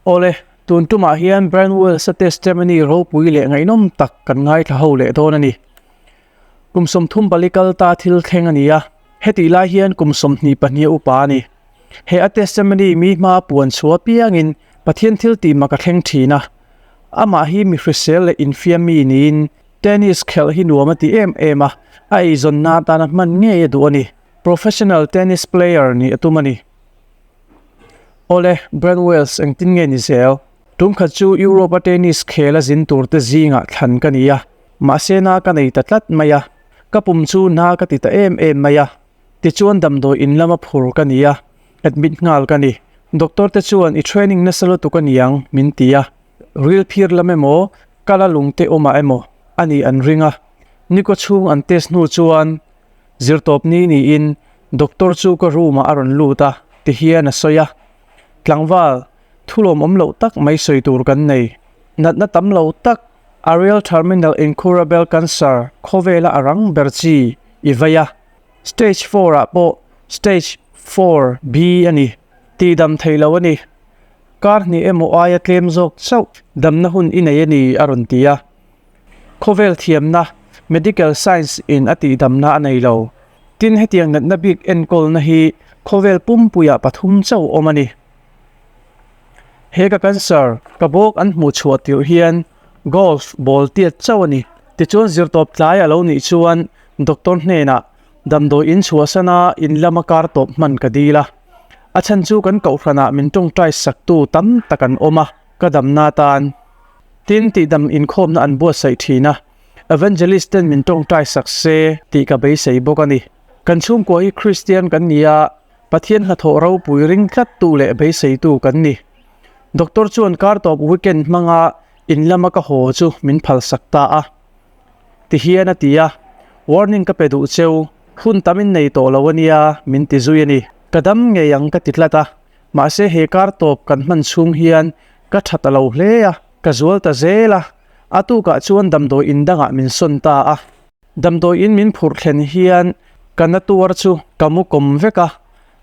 Awle, tun tumah hian Brian Wells-a testimony ropui leh ngaihnawm tak kan ngaithla ho leh dawn a ni. Kum 30 pali kal ta thil thleng a ni a, hetih lai hian kum 22 a upa a ni. He a testimony mi hma puan chhuah apiangin Pathian thil tih mak a thleng thin a. Amah hi mi hrisel leh infiam mi niin tennis khelh hi nuam a ti em em a, a eizawnna atana hman ngei a duh a ni. Professional tennis player nih a tum a ni. Awle, Brand Wales engtin nge ni zel? Tum khat chu Europe-a tennis khel a zin turte zingah thlan ka ni a, mahse na ka nei ta tlat mai a, ka pum chu na ka ti ta em em mai a. Tichuan damdawi in lama phur ka ni a, admit nghal ka ni. Doctor te chuan i training nasa lutuk a niang min ti a, ril phir lam emaw, kala lungte awmah emaw a nih an ring a. Nikaw chhung an test hnu chuan Zirtawp ni niin doctor chu ka room ah a rawn lut a ti hian a sawi a, Tlangval, thu lawmawm loh tak mai sawi tur kan nei. Natna tam lo tak, Arial terminal incurable cancer khawvela a rang ber chi i vei a, stage four ah pawh stage 4B a ni, tihdam thei lo a ni. Kar hnih emaw aia tlem zawk chauh damna hun i nei a ni a rawn ti a. Khawvel thiamna, medical science, in a tihdamna a nei lo. Tin, hetiang natna bik enkawlna hi khawvel pumpuiah pathum chauh awm a ni. He ka cancer, ka bawk an hmuh chhuah tirh hian golf ball tiat chauh a ni. Tichuan zirtawp tlai a lo nih chuan doctor hnenah damdawi in chhuahsana in lama kar tawp hman ka dil a. A chhan chu kan kohhranah min tawngtai saktu tam tak an awm a, ka damna atan. Tin, tihdam inkhawmna an buatsaih thin a, Evangelist ten min tawngtai sak se tih ka beisei bawk a ni. Kan chhungkua hi Kristian kan ni a, Pathian hnathawh ropui ring tlattu leh beiseitu kan ni. Doctor chuan kar tawp weekend hmanga in lama ka haw chu min phalsak ta a. Tihian a ti a, Warning ka pe duh cheu, hun tam in nei tawh lo a nia min ti zui a ni. Ka dam ngei ang ka ti tlat a, mahse he kar tawp kan hman chhung hian Ka tha ta lo hle a, ka zual ta zel a, a tukah chuan damdawi in dangah min sawn ta a. Damdawi in min phurh thlen hian ka na tuar chu ka mu kawm vek a,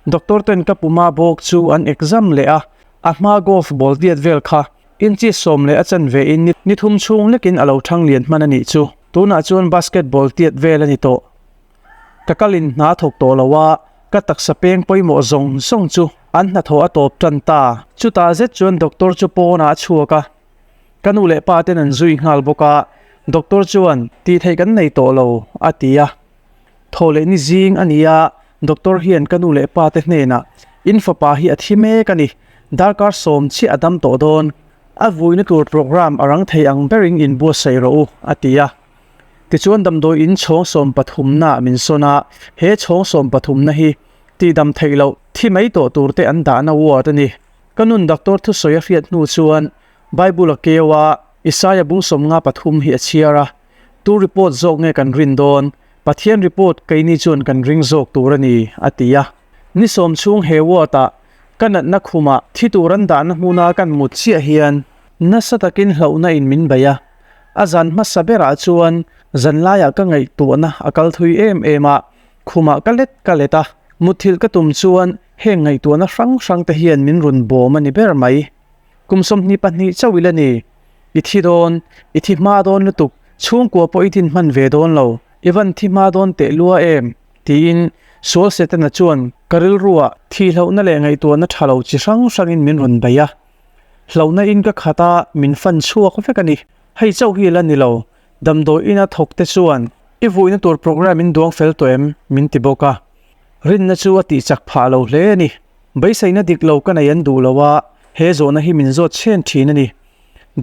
doctor ten ka puma bawk chu an exam leh a, a hma golf ball diat vel kha inches 10 a chanve in ni thum chhung lekin a lo thang lian hman a nih chu. Tunah chuan basketball tiat vel a ni tawh. Ka kalin hna thawk tawh lo a, ka taksa peng pawimawh zawng zawng chu an hnathawh a tawp tan ta. Chutah zet chuan doctor chu pawnah a chhuak a, ka nu leh pa ten an zui nghal bawk a, doctor chuan tih theih kan nei tawh lo a ti a. Thaw leh ni zing a ni a, doctor hian ka nu leh pa te hnenah in fapa hi a thi mek a ni, darkar 10 chiah a dam tawh dawn, a vuina tur programme a rang thei ang berin inbuatsaih rawh u a ti a. Tichuan damdawi in chhawng 13 na min sawn a, he chhawng 13 na hi tihdam theih loh thi mai tawh tur te an dahna ward a ni. Ka nun doctor thusawi a hriat hnu chuan Bible a keu a, Isaia bung 53 hi a chhiar a, Tu report zawk nge kan rin dawn? Pathian report keini chuan kan ring zawk tur a ni, a ti a. Ni 10 chhung he ward ah ka natna khumah thi tur an dahna hmuna kan mut chiah hian nasa takin hlauhna in min bei a, A zan hmasa berah chuan zanlaiah ka ngaihtuahna a kal thui em em a, khumah ka let ka let a, mutthilh ka tum chuan heng ngaihtuahna hrang hrang te hian min rawn bawm a ni ber mai. Kum 22 chauh ila ni, i thi dawn, i thi hma dawn lutuk, chhungkua pawh i din hman ve dawn lo, i van thi hma dawn teh lua em? tiin sual Setana chuan ka rilruah thihlohna leh ngaihtuahna tha lo chi hrang hrangin min rawn bei a. Hlauhna in ka khat a, min fan chhuak vek a ni. Hei chauh hi la ni lo, damdawi ina thawk te chuan i vuina tur programme in duang fel tawh em? min ti bawk a. Rinna chu a tih chak phah lo hle a ni. Beiseina dik lo ka nei an duh lo a, he zawhna hi min zawt chhen thin a ni.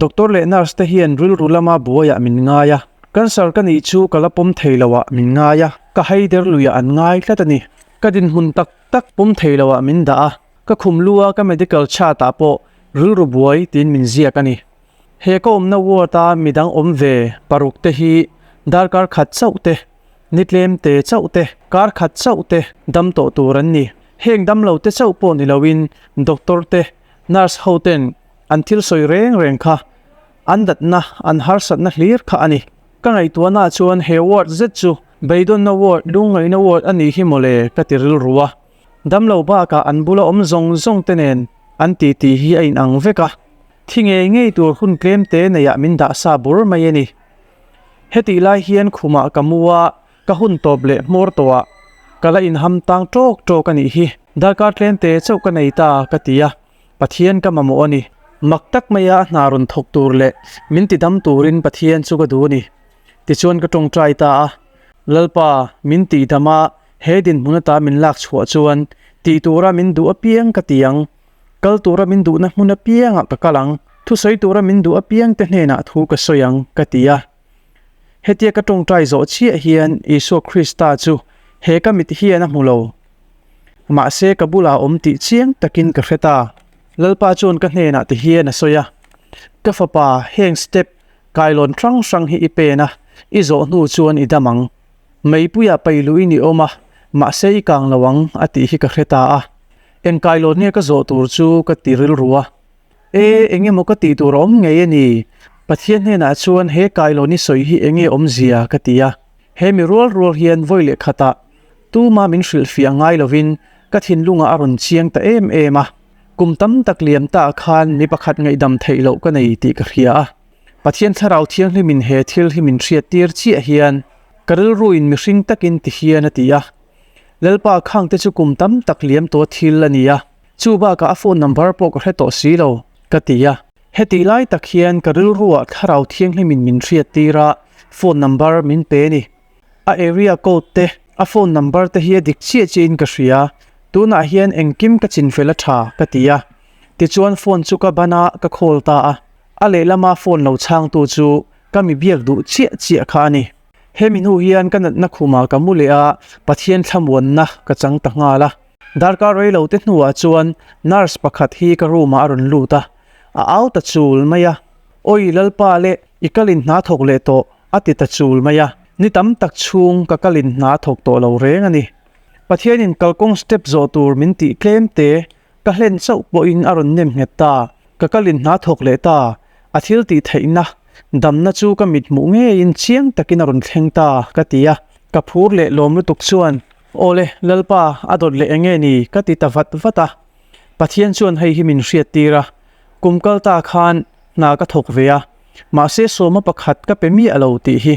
Doctor leh nurse te hian rilru lama buaiah min ngai a, cancer ka nih chu ka la pawm thei lo ah min ngai a, ka haider luiah an ngai tlat a ni. Ka dinhmun tak tak pawm thei lo ah min dah a. Ka khum lu a ka medical chart ah pawh rilru buai tiin min ziak a ni. He ka awmna ward a midang awm ve paruk te hi darkar khat chauh te, ni tlem te chauh te, kar khat chauh te dam tawh tur an ni. Heng dam lo te chauh pawh ni loin doctor te, nurse ho ten an thil sawi reng reng kha an datna, an harsatna hlir kha a ni. Ka ngaihtuahna chuan he ward zet chu beidawnna ward, lungngaihna ward a nih hi mawle ka ti rilru a. Damlo bakah an bula awm zawng zawng te nen an titi hi a inang vek a. Thi ngei ngei tur hun tlem te neiah min dah sa bur mai a ni. Hetih lai hian khumah ka mu a, ka hun tawp leh hmawr tawhah ka la inham tang tawk tawk a nih hi. Darkar tlem te chauh ka nei ta ka ti a, Pathian ka mamawh a ni. Mak tak maia a hna rawn thawk tur leh min tidam turin Pathian chu ka duh a ni. Tichuan ka tawngtai ta a, Lalpa, min tihdam a, he dinhmun ata min lak chhuah chuan tih tura min duh apiang ka ti ang. Kal tura min duhna hmun apiangah ka kal ang, thusawi tura min duh apiangte hnenah thu ka sawi ang, ka ti a. Hetia ka tawngtai zawh chiah hian Isua Krista chu he ka mit hian a hmu lo. Mahse ka bulah awm tih chiang takin ka hre ta. Lalpa chuan ka hnenah ti hian a sawi a, Ka fapa, heng step kailawn hrang hrang hi i pen a, i zawh hnu chuan i dam ang. Meipuiah pailuin i awm a, mahse i kang lo ang, a tih hi ka hre ta a. Eng kailawn nge ka zawh tur chu ka ti rilru a. E, eng emaw ka tih tur a awm ngei a ni. Pathian hnenah chuan he kailawn i sawi hi eng nge awmzia ka ti a. He mi rual rual hian vawi leh khatah tuma min hrilhfiah ngai lovin ka thinlungah a rawn chiang ta em em a. Kum tam tak liam ta khan mi pakhat ngaihdam theih loh ka nei tih ka hria a. Pathian Thlarau Thianghlimin he thil hi min hriattir chiah hian ka rilruin mihring takin ti hian a ti a. Lalpa khangte chu kum tam tak liam tawh thil a ni a, chu bakah a phone number pawh ka hre tawh si lo, ka ti a. Hetih lai tak hian ka rilruah Thlarau Thianghlimin min hriat tir a, phone number min pe a ni. A area code te, a phone number te hi a dik chiah chiahin ka hria, tunah hian engkim ka chinfel a tha, ka ti a. Tichuan phone chu ka ban a, ka call ta a. A lehlama phone lo chhangtu chu ka mi biak duh chiah chiah kha a ni. Hemi hnu hian ka natna khumah ka mu leh a, Pathian thlamuanna ka chang ta nghal a. Darkar rei lo te hnuah chuan nurse pakhat hi ka room ah a rawn lut a, a au ta chul mai a. Awi Lalpa le, i kalin hna thawk leh tawh, a ti ta chul mai a. Ni tam tak chhung ka kalin hna thawk tawh lo reng a ni. Pathianin kalkawng step zawh tur min tih tlem te Ka hlen chauh pawhin a rawn nem nghet ta, ka kalin hna thawk leh ta, a thil tih theihna, damna chu ka mit hmuh ngeiin chiang takin a rawn thleng ta, ka ti a. Ka phur leh lawm lutuk chuan, Awle, Lalpa, a dawt leh enge ni? ka ti ta vat vat a. Pathian chuan hei hi min hriattir a, kum kal ta khan hna ka thawk ve a, mahse sawma pakhat ka pe miah lo tih hi.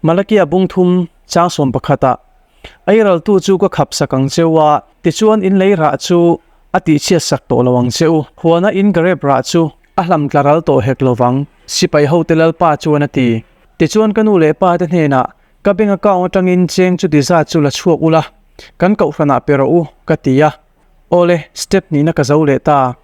Malakia bungthum chang 11 ah, Ei raltu chu ka khap sak ang che u a, tichuan in lei rah chu a tihchhiat sak tawh lo ang che u. Huana in grep rah chu a hlam tla ral tawh hek lo vang, sipai hote Lalpa chuan a ti. Tichuan ka nu leh pa te hnenah, Ka bank account atangin cheng chu ti zat chu la chhuak ula, kan kohhranah pe rawh u, ka ti a. Awle, step nihna ka zo leh ta.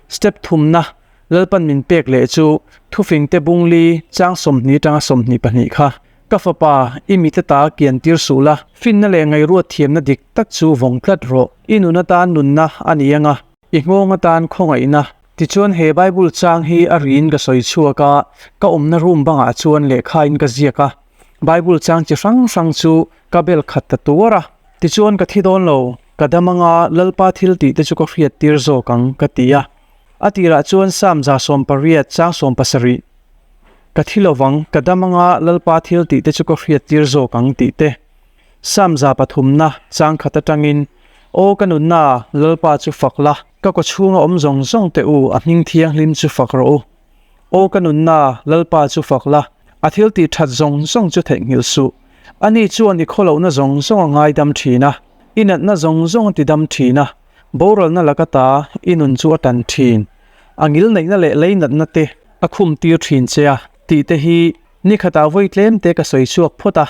Step thumna Lalpan min pek leh chu thufingte bungli chang 20 atanga 22 kha. Ka fapa, i mite ta kian tir suh la. Finna leh ngaihruat thiamna dik tak chu vawng tlat rawh. I nun atan nunna a ni ang a, i nghawng atan khawngaihna. Tichuan he Bible chang hi a riin ka sawi chhuak a, ka awmna room bangah chuan lehkhain ka ziak a. Bible chang chi hrang hrang chu ka bel khat ta tuar a. Tichuan ka thi dawn lo, ka dam anga Lalpa thil tih te chu ka hriat tir zawk ang, ka ti a. A tirah chuan Psalm 118 chang 17, Ka thi lovang, ka dam anga Lalpa thil tih te chu ka hriat tir zawk ang tih te. Psalm 103 na chang khat atangin, Aw ka nunna, Lalpa chu fak la, ka kawchhunga awm zawng zawng te u a hming thianghlim chu fak rawh u. Aw ka nunna, Lalpa chu fak la, a thil tih that zawng zawng chu theihnghilh suh. Ani chuan i khawlohna zawng zawng a ngaidam thin a, i natna zawng zawng a tidam thin a, boralna laka ta i nun chu a tan thin. A ngil neihna leh lei natna te a khum tir thin che a, tih te hi ni khatah vawi tlem te ka sawi chhuak phawt a.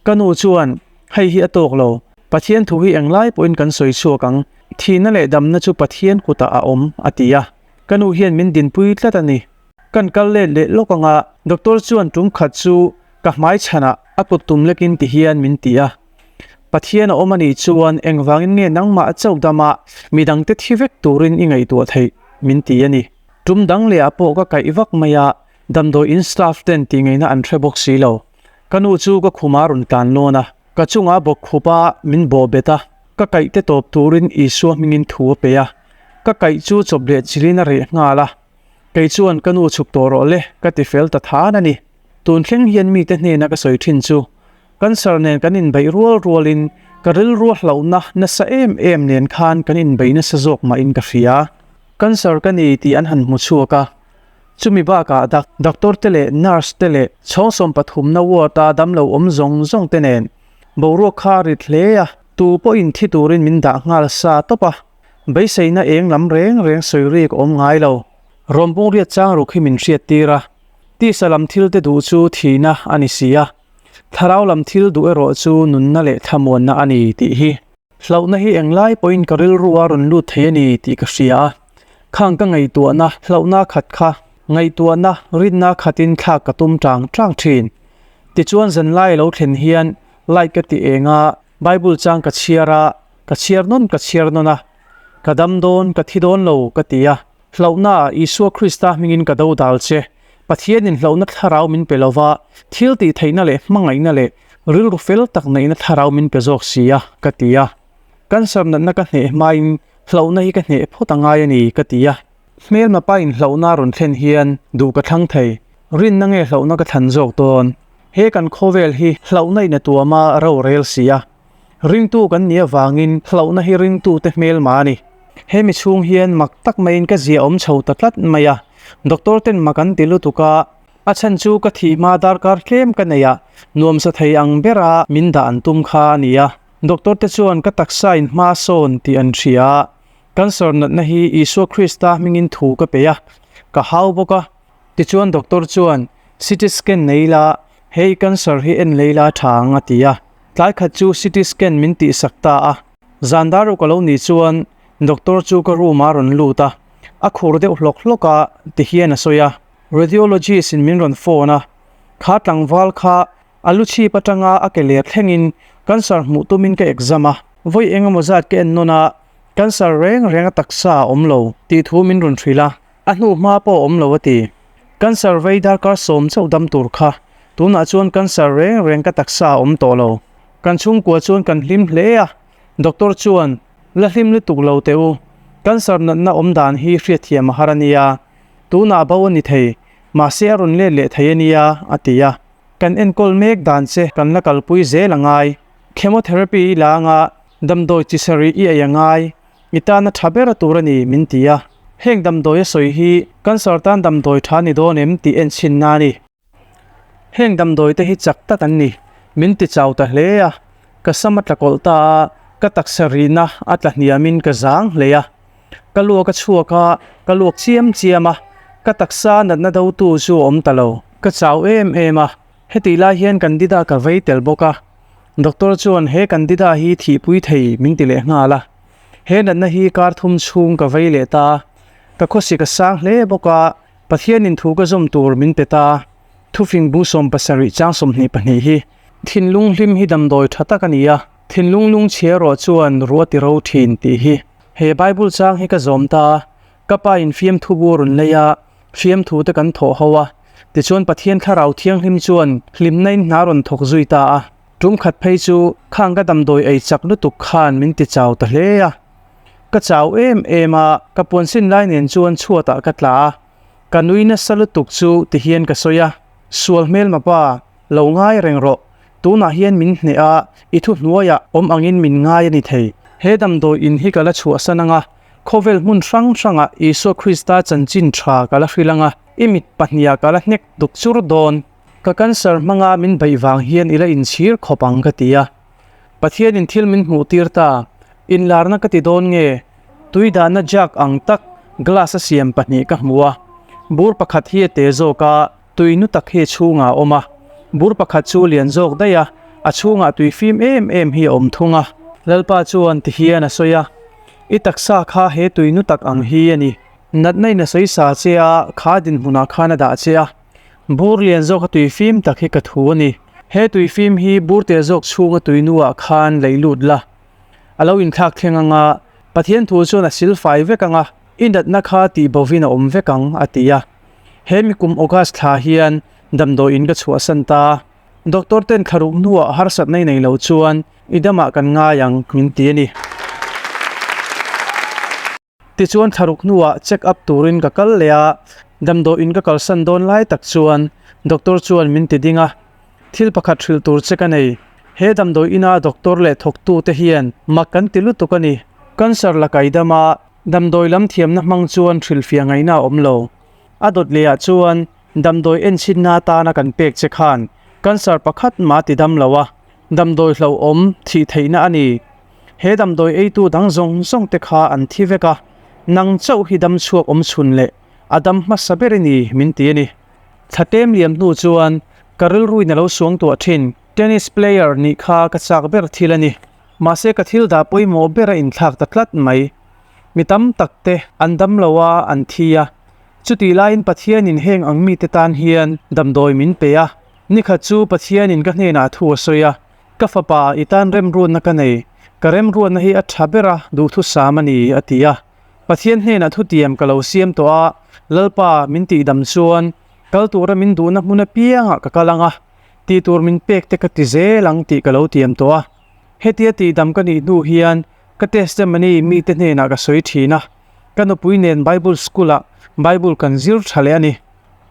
Ka nu chuan, Hei hi a tawk lo, Pathian thu hi englai pawhin kan sawi chhuak ang, thihna leh damna chu Pathian kutah a awm, a ti a. Ka nu hian min dinpui tlat a ni. Kan kal let leh lawk anga doctor chuan tum khat chu ka hmai chhanah a kut tum lekin ti hian min ti a. Pathian a awm a nih chuan engvangin nge nangmah chauh dama midangte thi vek turin i ngaihtuah theih min ti a ni. Tum dang lehah pawh ka kaih vak mai a, damdawi in staff ten tih ngaihna an hre bawk si lo. Ka nu chu ka khumah a rawn tlan lawn a, ka chungah bawk khup a min bawh bet a, ka kaih te tawp turin Isua hmingin thu a pe a. Ka kaih chu chawp leh chilhin a reh nghal a. Kei chuan ka nu chhuk tawh rawh le, ka ti fel ta than a ni. Tun thleng hian mite hnena ka sawi thin chu, cancer nen kan inbeih rual rualin ka rilru hlauhna nasa em em nen khan kan inbeih nasa zawk mahin ka hria. Cancer ka ni tih an han hmu chhuak a. Chumi bakah dak doctor te leh nurse te leh chhawng sawmpathumna ward a damlo awm zawng zawng te nen boruak kha a rit hle a, tu pawhin thi turin min dah nghal sa tawp a, beiseina eng lam reng reng sawi rik awm ngai lo. Rawmbung riat chang ruk hi min hriat tir a, tisa lam thil te duh chu thihna a ni si a, thlarau lam thil duh erawh chu nunna leh thlamuanna a ni tih hi. Hlauhna hi englai pawhin ka rilru a rawn lut thei a ni tih ka hria a, khang ka ngaihtuahna hlauhna khat kha ngaihtuahna rinna khatin thlak ka tum tang tang thin. Tichuan zanlai a lo thlen hian light ka ti eng a, Bible chang ka chhiar a, ka chhiar nawn ka chhiar nawn a, ka dam dawn ka thi dawn lo ka ti a, hlauhna ah Isua Krista hmingin ka do dal che, Pathianin hlauhna thlarau min pe lova, thil tih theihna leh hmangaihna leh rilru fel tak neihna thlarau min pe zawk si a, ka ti a. Cancer natna ka hneh hmain hlauhna hi ka hneh phawt a ngai a ni, ka ti a. Hmelma pain hlauhna a rawn thlen hian duh ka thlang thei, rinna nge hlauhna ka thlan zawk dawn? He kan khawvel hi hlauhna in a tuam a rorel si a. Ringtu kan nih avangin hlauhna hi ringtute hmelma a ni. He mi chhung hian mak tak maiin ka zia awm chho ta tlat mai a, doctor ten mak an ti lutuk a, a chhan chu ka thih hma darkar tlem ka nei a, nuamsa thei ang bera min dah an tum kha a ni a. Doctor te chuan ka taksa in hma sawn tih an hria a, cancer natna hi Isua Krista hmingin thu ka pe a, ka hau bawk a. Tichuan doctor chuan CT scan nei la, hei cancer hi en lei la tha ang a ti a. Tlai khat chu CT scan min tihsak ta a. Zan dar ruk a lo nih chuan doctor chu ka room ah a rawn lut a, a khur deuh hlawk hlawk a ti hian a sawi a. Radiologist in min rawn phone a, kha tlangval kha a lu chhip atanga a ke ler thlengin cancer hmuh tumin ka exam a, vawi eng emaw zat ka en nawn a, cancer reng reng a taksa a awm lo tih thu min rawn hrilh a, a hnu hma pawh a awm lo a ti. Cancer vei darkar sawm chauh dam tur kha tunah chuan cancer reng reng ka taksa a awm tawh lo. Kan chhungkua chuan kan hlim hle a, doctor chuan, La hlim lutuk lo teh u, cancer natna awm dan hi hriatthiam a har a nia, tunah bo a ni thei, mahse a rawn let leh thei a nia, a ti a. Kan enkawl mek dan che kan la kalpui zel a ngai, chemotherapy i la anga damdawi chi sarih i ei a ngai, i tana tha ber a tur a ni, min ti a. Heng damdawi a sawi hi cancer tan damdawi tha ni dawn em tih enchhinna a ni. Heng damdawi te hi chak tak an ni, min ti chau ta hle a, ka sam a tla kawlh ta a, ka taksa rihna a tla hniamin ka zang hle a, ka luak a chhuak a, ka luak chiam chiam a, ka taksa natna dotu chu a awm ta lo, ka chau em em a, hetih lai hian candida ka vei tel bawk a, doctor chuan he candida hi thihpui thei min ti leh nghal a, he natna hi kar thum chhung ka vei leh ta a, ka khawsik a sang hle bawk a. Pathianin thu ka zawm tur min pe ta, thufing bung 77 chang 22 hi thinlung hlim hi damdawi tha tak a ni a, thinlung lungchhia erawh chuan ruah ti ro thin tih hi. He Bible chang hi ka zawm ta a, ka pa in fiamthu bu a rawn lei a, fiamthu te kan thawh ho a, tichuan Pathian thlarau thianghlim chuan hlimna in hna rawn thawk zui ta a, tum khat phei chu khang ka damdawi ei chak lutuk khan min ti chau ta hle a. Ka chau em em a, ka puansin lai nen chuan chhuatah ka tla a, ka nui nasa lutuk chu ti hian ka sawi a, Sual hmelma pa, lo ngai reng rawh, tunah hian min hneh a, i thu hnuaiah awm angin min ngai a ni thei. He damdawi in hi ka la chhuahsan ang a, khawvel hmun hrang hrangah Isua Krista chanchin tha ka la hrilh ang a, i mit pahniha ka la hnek duk chur dawn. Ka cancer hmanga min beih vang hian i la inchhir khawp ang ka ti a. Pathianin thil min hmuh tir ta, inlarna ka ti dawn nge? Tui dahna jug ang tak glass a siam pahnih ka hmu a, bur pakhat hi a te zawk a, tui nu tak hi a chhungah a awm a, bur pakhat chu lian zawk daih a, a chhungah tui fim em em hi a awm thung a. Lalpa chuan ti hian a sawi a, I taksa kha he tui nu tak ang hi a ni. Natna in a sawi sa che a, kha dinhmunah khan a dah che a. Bur lian zawk a tui fim tak hi ka thu a ni. He tui fim hi bur te zawk chhunga tui nuah khan lei lut la. A lo inthlak thleng ang a, Pathian thu chuan a sil fai vek ang a, i natna kha tih bovin a awm vek ang, a ti a. He mi kum August thla hian damdawiin ka chhuahsan ta. Doctor ten thlaruk hnuah harsatna i nei lo chuan i damah kan ngai ang, min ti a ni. Tichuan thlaruk hnuah check up turin ka kal leh a, damdawiin ka kalsan dawn lai tak chuan doctor chuan min ti ding a, Thil pakhat hrilh tur che ka nei, he damdawi ina doctor leh thawktu te hian mak kan ti lutuk a ni, cancer la kai dam a, Damdawi lam thiamna hmang chuan hrilhfiah ngaihna a awm lo. A dawt lehah chuan damdawi enchhinna atana kan pek che khan cancer pakhat mah ti dam lo a, damdawi hlauhawm thih theihna a ni. He damdawi eitu dang zawng zawng te kha an thi vek a, nang chauh hi dam chhuak awm chhun leh a dam hmasa ber i ni min ti a ni. Thlatem liam hnu chuan ka rilruin a lo suang tuah thin. Tennis player nih kha ka chak ber thil a ni. Mahse ka thil dah pawimawh ber a inthlak ta tlat mai. Mi tam tak te an dam lo a, an thi a. Chutih laiin Pathianin heng ang mite tan hian damdawi min pe a. Nikhat chu Pathianin ka hnenah thu a sawi a, Ka fapa, i tan remruatna ka nei. Ka remruatna hi a tha ber a, duhthusam a ni, a ti a. Pathian hnenah thutiam ka lo siam tawh a, Lalpa, min tihdam chuan kal tura min duhna hmun apiangah ka kal ang a, tih tur min pek te ka ti zel ang tih ka lo tiam tawh a. Hetia tihdam ka nih hnu hian ka testimony mite hnenah ka sawi thin a, ka nupui nen Bible school-ah Bible kan zir tha leh a ni.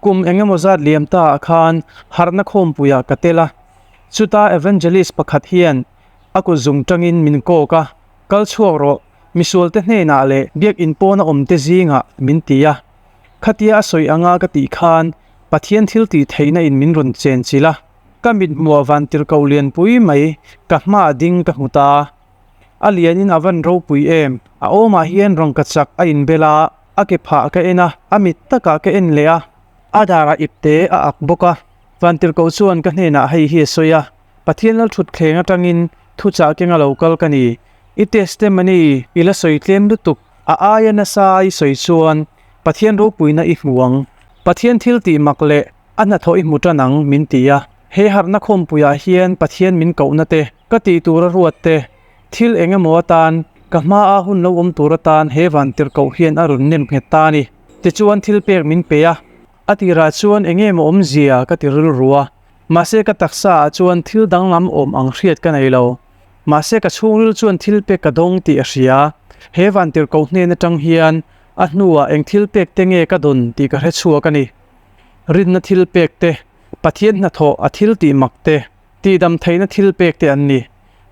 Kum eng emaw zat liam ta ah khan harhna khawmpuiah ka tel a, chuta evangelist pakhat hian a kut zung tangin min kawk a, Kal chhuak rawh, misualte hnenah leh biakinn pawna awmte zingah min ti a. Khatia a sawi anga ka tih khan Pathian thil tih theihna in min rawn chen chilh a, ka mit hmuah van tirhkoh lianpui mai ka hmaah ding ka hmu ta. A lianin a van ropui em, a awmah hian rangka chak a inbel a, a ke phah ka en a, a mit takah ka en leh a, a darah ipte a ak bawk a. Van tirhkoh chuan ka hnenah hei hi a sawi a. Pathian Lalthutthleng atangin thuchah kenga lo kal ka ni. I testimony i la sawi tlem lutuk, a aia nasa i sawi chuan Pathian ropuina i hmu ang. Pathian thil tih mak leh a hnathawh i hmu tan ang min ti a. He harhna khawmpuiah hian Pathian min kohna te, ka tih tura ruat te, thil eng emaw atan, ka hmaa hun lo awm tur atan he vantirhkoh hian a rawn nem nghet ta a ni. Tichuan thil pek min pe a, a tirah chuan eng emaw awmzia ka ti rilru a. Mahse ka taksa ah chuan thil danglam awm ang hriat ka nei lo. Mahse ka chhungril chuan thil pek ka dawng tih a hria. He vantirhkoh hnen atang hian a hnuah eng thil pek te nge ka dawn tih ka hre chhuak a ni. Rinna thil pek te, Pathian hnathawh a thil tih mak te, tihdam theihna thil pek te an ni.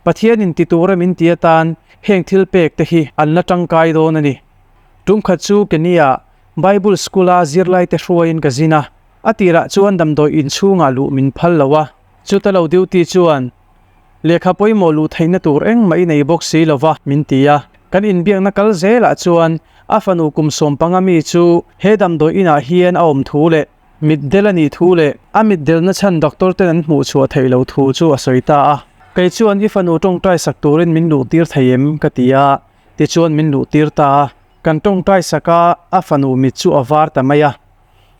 Pathianin ti tura min ti atan heng thil pek te hi an la tangkai dawn a ni. Tumkhat chu Kenya Bible School a zirlaite hruaiin ka zin a. A tirah chuan damdawi inchhungah luh min phal lo a, chuta lo duty chuan lehkha pawimawh luh theihna tur engmah i nei bawk si lo va min ti a. Kan inbiakna kal zelah chuan a fanu kum 15 mi chu he damdawi inah hian a awm thu leh mitdel a nih thu leh a mitdelna chhan doctor ten an hmuh chhuah theih lo thu chu a sawi ta a. Kei chuan i fanu tawngtai sak turin min luh tir thei em? ka ti a, tichuan min luh tir ta a. Kan tawngtai sak a, a fanu mit chu a var ta mai a.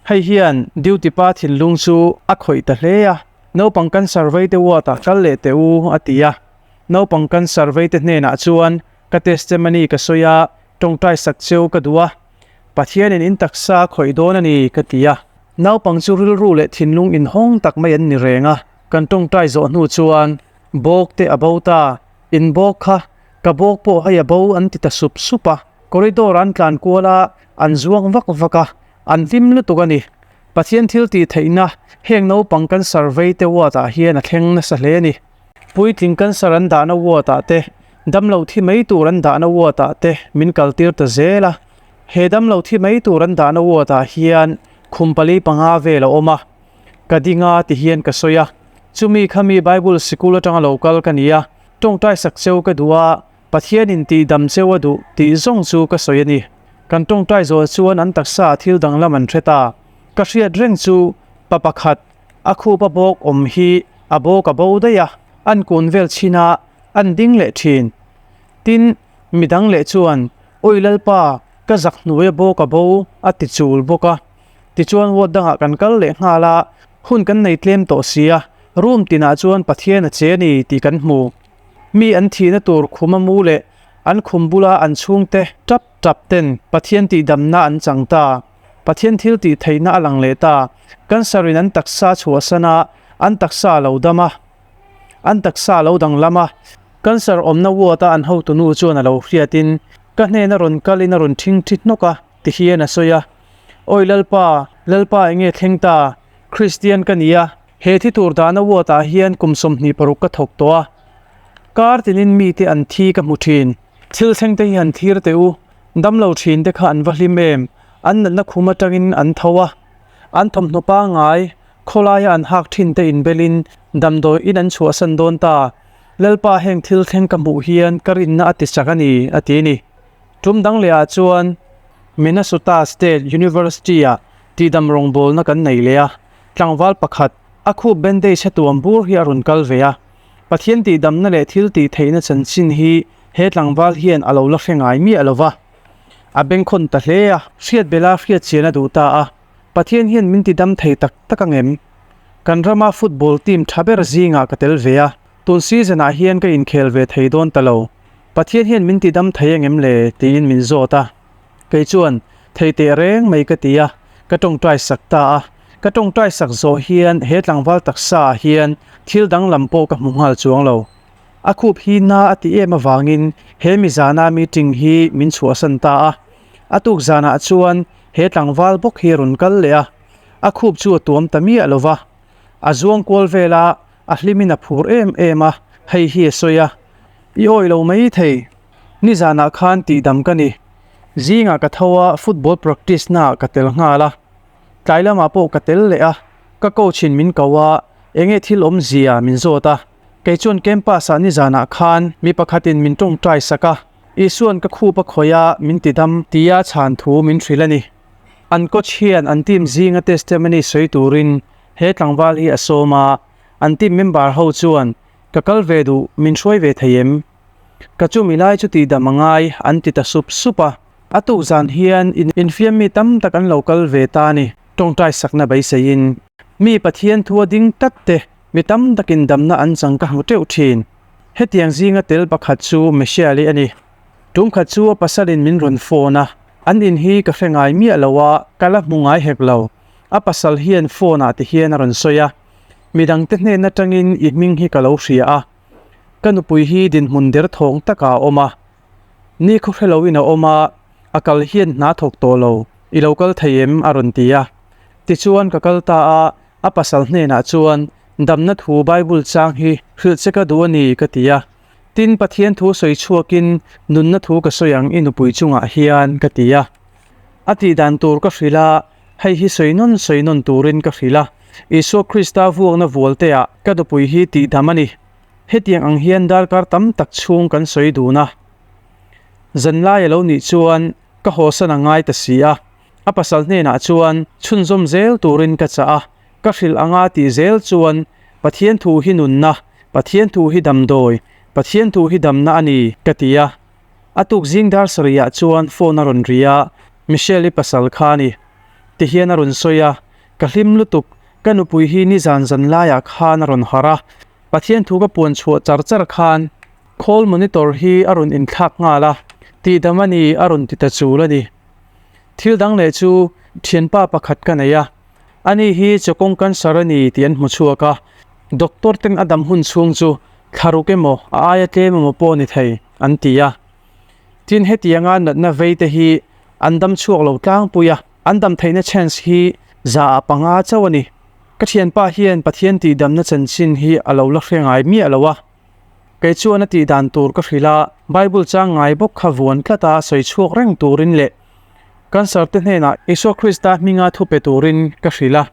Hei hian duty pa thinlung chu a khawih ta hle a, Naupang cancer vei te ward ah kal leh teh u a ti a. Naupang cancer vei te hnenah chuan ka testimony ka sawi a, tawngtai sak cheu ka duh a, Pathianin in taksa a khawih dawn a ni ka ti a. Naupang chu rilru leh thinlung inhawng tak mai an ni reng a, kan tawngtai zawh hnu chuan bawk te a bo ta, in bawk kha ka bawk pawh hei a bo an ti ta sup sup a. Corridor an tlan kual a, an zuang vak vak a, An hlim lutuk a ni. Pathian thil tih theihna heng naupang cancer vei te ward ah hian a thleng nasa hle a ni. Puitling cancer an dahna ward ah te, damlo thi mai tur an dahna ward ah te min kal tir ta zel a. He damlo thi mai tur an dahna ward ah hian khum pali panga vel a awm a. Ka ding a ti hian ka sawi a. Chumi khami Bible sikul atanga lo kal ka ni a, tawngtai sak cheu ka duh a, Pathianin tihdam cheu a duh tih zawng chu ka sawi a ni. Kan tawngtai zawh chuan an taksa ah thil danglam an hre ta. Ka hriat reng chu pa pakhat a khup a bawk awm hi a bawk a bo daih a, an kun vel chhin a, an ding leh thin. Tin, midang leh chuan, Awi Lalpa, ka zak hnuai a bawk a bo a ti chul bawk a. Tichuan ward dangah kan kal leh nghal a, hun kan nei tlem tawh si a, room tinah chuan Pathian a che a ni tih kan hmu. Mi an thihna tur khum a mu leh an khum bula an chhungte tap tap ten Pathian tihdamna an chang ta. Pathian thil tih theihna a lang leh ta. Cancer in an taksa chhuahsan a, an taksa a lo dam a, an taksa a lo danglam a. Cancer awmna ward a an hotunu chuan a lo hriatin ka hnena rawn kalin a rawn thing thi hnawk a ti hian a sawi a. Awi Lalpa, Lalpa enge thleng ta? Kristian ka ni a. He thi tur dahna ward ah hian kum 26 ka thawk tawh a, kar tinin mite an thi ka hmu thin. Thil thleng te hi han thlir teh u. Damlo thinte kha an va hlim em? An natna khum atangin an tho a, an thawmhnaw pangngai, khawlaia an hak thinte inbelin damdawi in an chhuahsan dawn ta. Lalpa heng thil thleng ka hmuh hian ka rinna a ti chak a ni, a ti a ni. Tum dang lehah chuan Minnesota State University-ah tihdam rawngbawlna kan nei leh a, tlangval pakhat, a khup bandage a tuam bur hi a rawn kal ve a. Pathian tihdamna leh thil tih theihna chanchin hi he tlangval hian a lo la hre ngai miah lo va. A bengkhawn ta hle a, hriat bela hriat chian a duh ta a. Pathian hian min tidam thei tak tak ang em? Kan rama football team tha ber zingah ka tel ve a, tun season ah hian ka inkhel ve thei dawn ta lo. Pathian hian min tidam thei ang em le? tiin min zawt a. Kei chuan, Thei teh reng mai ka ti a, ka tawngtai sak ta a. Ka tawngtai sak zawh hian he tlangval taksa ah hian thil danglam pawh ka hmu nghal chuang lo. A khup hi na a ti em avangin he mi zana meeting hi min chhuahsan ta a. A tuk zanah chuan he tlangval bawk hi a rawn kal leh a, a khup chu a tuam ta miah lo va. A zuang kual vel a, a hlimin a phur em em a, hei hi a sawi a, I awih lo mai thei, nizanah khan tihdam ka ni. Zingah ka tho a, football practice naah ka tel nghal a, tlai lamah pawh ka tel leh a, ka coach in min ko a, enge thil awmzia min zawt a. Kei chuan campus ah nizanah khan mi pakhatin min tawngtai sak a, Isua'n ka khup a khawih a, min tidam tia chhan thu min hrilh a ni. An coach hian an team zinga testimony sawi turin he tlangval hi a sawm a, an team member ho chuan ka kal ve duh min hruai ve thei em? Ka chumi lai chu tihdam a ngai an ti ta sup sup a. A tuk zan hian infiam mi tam tak an lo kal ve ta a ni, tawngtai sakna beiseiin. Mi Pathian thu a ding tlat te Mi tam takin damna an chang ka hmu teuh thin. Hetiang zinga tel pakhat chu Michelle-i a ni. Tum khat chu a pasalin min rawn phone a, an in hi ka hre ngai miah lo a, ka la hmu ngai hek lo. A pasal hian phone ah ti hian a rawn sawi a, Midangte hnen atangin i hming hi ka lo hria a, ka nupui hi dinhmun derthawng takah a awm a, ni khaw hre loin a awm a, a kal hian hna thawk tawh lo, i lo kal thei em? a rawn ti a. Tichuan ka kal ta a, A pasal hnenah chuan, Damna thu Bible chang hi hrilh che ka duh a ni, ka ti a. Tin, Pathian thu sawi chhuakin nunna thu ka sawi ang i nupui chungah hian, ka ti a. A tih dan tur ka hrilh a, hei hi sawi nawn sawi nawn turin ka hrilh a. Isua Krista vuakna vualteah ka nupui hi tihdam a ni. Hetiang ang hian darkar tam tak chhung kan sawi dun a. Zanlai a lo nih chuan ka hawsan a ngai ta si a. A pasal hnenah chuan chhunzawm zel turin ka chah a, ka hrilh anga tih zel chuan Pathian thu hi nunna, Pathian thu hi damdawi, Pathian thu hi damna a ni, ka ti a. A tuk zing dar sarihah chuan phone a rawn ri a, Michelle-i pasal kha a ni. Tihian a rawn sawi a, Ka hlim lutuk, ka nupui hi nizan zan laiah khan a rawn harh a, Pathian thu ka puan chhuah char char khan call monitor hi a rawn inthlak nghal a, tihdam a ni a rawn ti ta chul a ni. Thil dang leh chu thianpa pakhat ka nei a, ani hi chawkawng cancer a ni tih an hmu chhuak a, doctor ten a dam hun chhung chu thlaruk emaw a aia tlem emaw pawh ni thei an ti a. Tin hetianga natna vei te hi an dam chhuak lo tlangpui a, an dam theihna chance hi 5% chauh a ni. Ka thianpa hian Pathian tihdamna chanchin hi a lo la hre ngai miah lo a. Kei chuan a tih dan tur ka hrilh a, Bible chang ngai bawk kha vuan tlat a sawi chhuak reng turin leh Cancer te hnenah Isua Krista hminga thu pe turin ka hrilh a.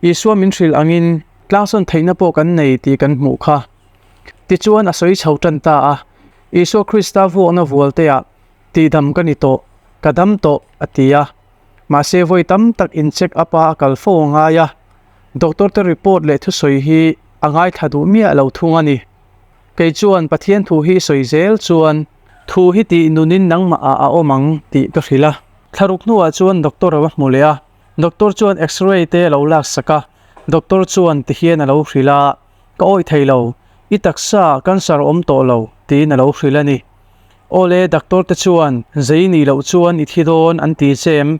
Isua min hrilh angin tlangsawn theihna pawh kan nei tih kan hmuh kha. Tichuan a sawi chho tan ta a, Isua Krista vuakna vualteah tihdam ka ni tawh, ka dam tawh a ti a. Mahse vawi tam tak in check up a a kal fo a ngai a, Doctor te report leh thusawi hi a ngaithla duh miah lo thung a ni. Kei chuan Pathian thu hi sawi zel chuan thu hi tih nunin nangmah ah a awm ang tih ka hrilh a. Thlaruk hnuah chuan doctor a va hmu leh a, doctor chuan x-ray te a lo lak sak a, doctor chuan tihian a lo hrilh a, ka awih thei lo, i taksa ah cancer a awm tawh lo tiin a lo hrilh a ni. Awle doctor te chuan zei nih loh chuan i thi dawn an ti che em?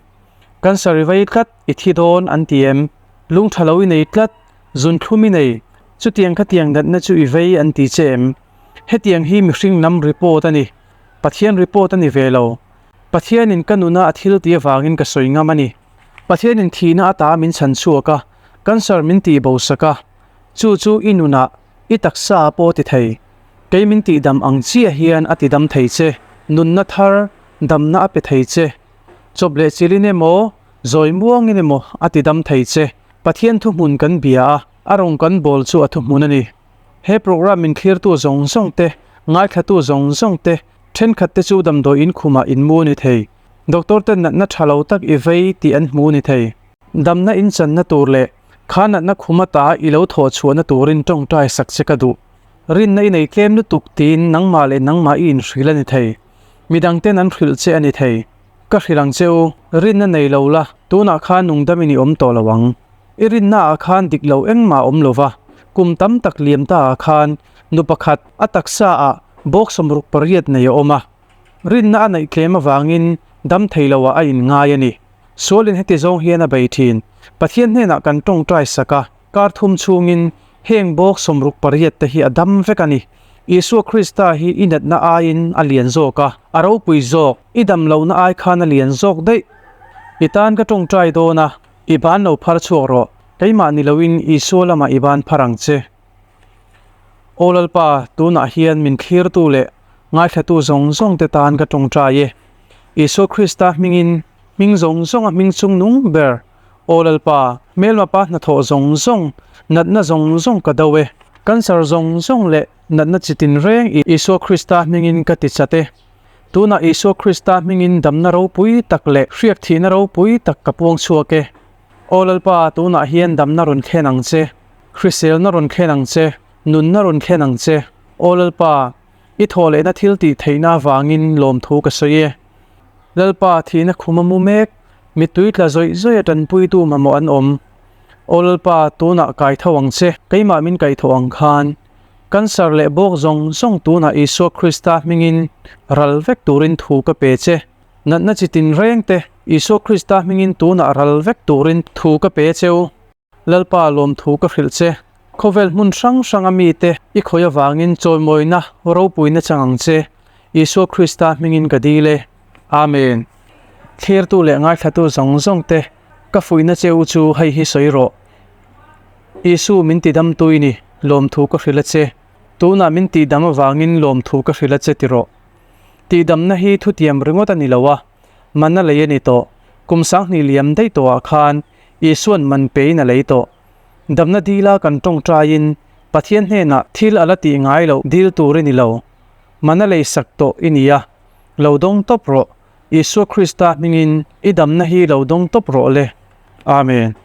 Cancer i vei tlat, i thi dawn an ti em? Lung tha lo i nei tlat, zun thlum i nei, chutiang khatiang natna chu i vei an ti che em? Hetiang hi mihring lam report a ni, Pathian report a ni ve lo. Pathianin ka nuna a thil ti avangin ka sawi ngam a ni. Pathianin thihna ata min chhan chhuak a, cancer min tih bo sak a, chu chu i nunah, i taksa ah pawh ti thei. Kei min tihdam ang chiah hian a tidam thei che. Nunna thar. Damna a pe thei che. Chawp leh chilin emaw, zawi muangin emaw a ti dam thei che. Pathian thuhmun kan bia a, a rawng kan bawl chu a thuhmun a ni. He programme min thlirtu zawng zawng te, ngaithlatu zawng zawng te, thenkhat te chu damdawi in khumah in mu ni thei. Doctor ten natna tha lo tak i vei tih an hmu ni thei. Damna in channa tur leh kha natna khum ata i lo thawh chhuahna turin tawngtai sak che ka duh. Rinna i nei tlem lutuk tiin nangmah leh nangmah i inhrilh a ni thei. Midang ten an hrilh che a ni thei. Ka hrilh ang che u, rinna nei lo la, tunah khan nungdam in i awm tawh lo ang. I rinna ah khan dik lo engmah a awm lo va, kum tam tak liam ta ah khan nu pakhat a taksa ah bawk 68 nei a awm a. Rinna a neih tlem avangin dam thei lo ah a in ngai a ni. Sualin heti zawng hian a bei thin. Pathian hnenah kan tawngtai sak a, kar thum chhungin heng bawk 68 te hi a dam vek a ni. Isua Krista hi i natna aiin a lian zawk a, a ropui zawk, i dam lohna ai khan a lian zawk daih. I tan ka tawngtai dawn a, i ban lo phar chhuak rawh, keimah ni loin Isua lamah i ban phar ang che. Aw Lalpa, tunah hian min thlirtu leh ngaithlatu zawng zawng te tan ka tawngtai e. Isua Krista hmingin hming zawng zawnga hming chung nung ber, Aw Lalpa, hmelmapa hnathawh zawng zawng, natna zawng zawng ka do e. Cancer zawng zawng leh natna chi tinreng Isua Krista hmingin ka ti chat e. Tunah Isua Krista hmingin damna ropui tak leh hriak thihna ropui tak ka puang chhuak e. Aw Lalpa, tunah hian damna rawn thlen ang che, hriselna rawn thlen ang che, nunna rawn thlen ang che. Aw Lalpa, i thawh lehna thil tih theihna avangin lawmthu ka sawi e. Lalpa, thihna khum a mu mek, mittui tla zawih zawih a tanpuitu mamawh an awm. Aw Lalpa, tunah kai tho ang che, keimah min kaih tho ang khan. Cancer leh bawk zawng zawng tunah Isua Krista hmingin ral vek turin thu ka pe che. Natna chi tinreng te, Isua Krista hmingin tunah ral vek turin thu ka pe che u. Lalpa lawmthu ka hrilh che. Khawvel hmun hrang hranga mite i khawih avangin chawimawina ropuina chang ang che. Isua Krista hmingin ka dil e. Amen. Thlirtu leh ngaithlatu zawng zawng te, ka fuihna che u chu hei hi sawi rawh. Isu min tidam tui ni, lawmthu ka hrilh a che. Tunah min tihdam avangin lawmthu ka hrilh a che ti rawh. Tihdamna hi thutiam ringawt a ni lo a, man a lei a ni tawh. Kum 2000 liam daih tawhah khan Isua'n man pein a lei tawh. Damna dila kan tawngtaiin Pathian hnenah thil a la tih ngai loh dil tur i ni lo. Man a lei sak tawh i ni a, lo dawng tawp rawh. Isua Krista hmingin i damna hi lo dawng tawp rawh le. Amen.